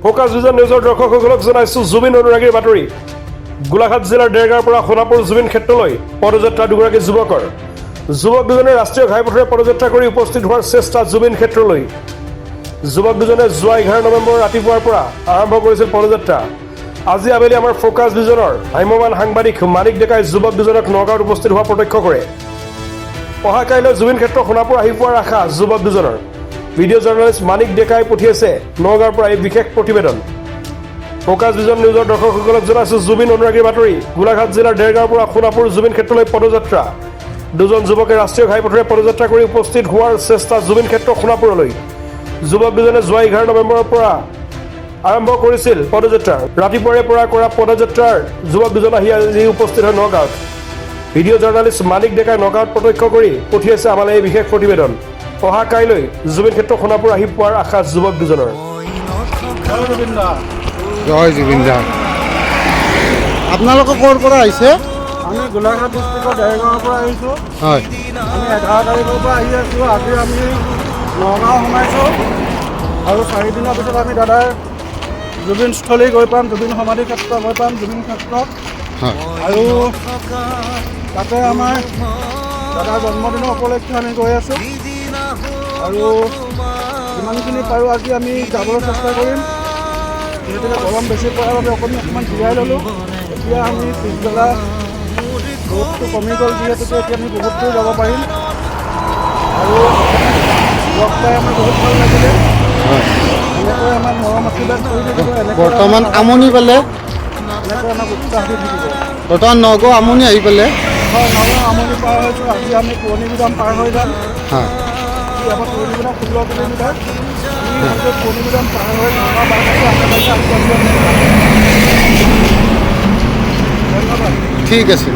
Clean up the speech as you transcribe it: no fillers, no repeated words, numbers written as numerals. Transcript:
Focus vision নিউজৰ দৰ্শকসকলক জনাইছো জুবিন অনুৰাগীৰ বাতৰি। গোলাঘাট জিলাৰ দেৰগাঁৱৰ পৰা সোণাপুৰ জুবিন ক্ষেত্ৰলৈ পদযাত্ৰা দুগৰাকী যুৱকৰ। যুৱক দুজনে ৰাষ্ট্ৰীয় ঘাইপথেৰে পদযাত্ৰা কৰি উপস্থিত হোৱাৰ চেষ্টা জুবিন ক্ষেত্ৰলৈ। যুৱক দুজনে যোৱা 11 নৱেম্বৰ ৰাতিপুৱাৰ পৰা আৰম্ভ কৰিছিল পদযাত্ৰা। আজি আবেলি আমাৰ ফ'কাছ ভিজনৰ ভ্ৰাম্যমাণ সাংবাদিক মানিক ডেকাই যুৱক দুজনক নগাঁৱত উপস্থিত হোৱা প্ৰত্যক্ষ কৰে। অহা কাইলৈ জুবিন ক্ষেত্ৰ সোণাপুৰ আহি পোৱাৰ আশা যুৱক দুজনৰ। ভিডিঅ' জাৰ্নেলিষ্ট মানিক ডেকাই পঠিয়াইছে নগাঁৱৰ পৰা এই বিশেষ প্ৰতিবেদন। ফ'কাছ ভিজন নিউজৰ দৰ্শকসকলক জনাইছো জুবিন অনুৰাগীৰ বাতৰি। গোলাঘাট জিলাৰ দেৰগাঁৱৰ পৰা সোণাপুৰ জুবিন ক্ষেত্ৰলৈ পদযাত্ৰা। দুজন যুৱকে ৰাষ্ট্ৰীয় ঘাইপথেৰে পদযাত্ৰা কৰি উপস্থিত হোৱাৰ চেষ্টা জুবিন ক্ষেত্ৰ সোণাপুৰলৈ। যুৱক দুজনে যোৱা 11 নৱেম্বৰৰ পৰা আৰম্ভ কৰিছিল পদযাত্ৰা। ৰাতিপুৱাৰে পৰা কৰা পদযাত্ৰাৰ যুৱক দুজন আহি আজি উপস্থিত হয় নগাঁৱত। ভিডিঅ' জাৰ্নেলিষ্ট মানিক ডেকাই নগাঁৱত প্ৰত্যক্ষ কৰি পঠিয়াইছে আমালৈ এই বিশেষ প্ৰতিবেদন। অহা কাইলৈ জুবিন ক্ষেত্ৰ সোণাপুৰ আহি পোৱাৰ আশা যুৱক দুজনৰ। জয় জুবিন দা। আপোনালোকে ক'ৰ পৰা আহিছে? আমি গোলাঘাট ডিষ্ট্ৰিক্টৰ দেৰগাঁৱৰ পৰা আহিছোঁ। আমি 11 তাৰিখৰ পৰা আহি আছোঁ। আজি আমি নগাঁও সোমাইছোঁ আৰু 4 দিনৰ পিছত আমি দাদাৰ জুবিনস্থলী গৈ পাম, জুবিন সমাধি ক্ষেত্ৰ গৈ পাম, জুবিন ক্ষেত্ৰত। আৰু তাতে আমাৰ দাদাৰ জন্মদিনৰ উপলক্ষে আমি গৈ আছোঁ আৰু যিমানখিনি পাৰোঁ আজি আমি যাবলৈ চেষ্টা কৰিম। যিহেতুকে গৰম বেছি পৰাৰ বাবে অকণমান অকণমান জিৰাই ল'লোঁ। এতিয়া আমি পিছবেলা ৰ'দটো কমি গ'ল যিহেতুকে, এতিয়া আমি বহুত দূৰ যাব পাৰিম আৰু লগ পাই আমাৰ বহুত ভাল লাগিলে। এনেকৈ আমাক মৰম আশীৰ্বাদ কৰি থাকিব, এনেকৈ। বৰ্তমান আমনি পালে? এনেকৈ আমাক উৎসাহ দি থাকিব। বৰ্তমান নগাঁও আমনি আহি পালে? হয়, নগাঁও আমনি পাৰ হৈছোঁ। আজি আমি পুৰণি গুদাম পাৰ হৈ যাম। ইয়াৰ পৰা পুৰণি গুদাম 16 কিলোমিটাৰ। আমি হয়তো পুৰণি গুদাম পাৰ হৈ নগাঁও বাইপাছো আশে পাশে আহি পাইছোঁ আমি। ধন্যবাদ। ঠিক আছে।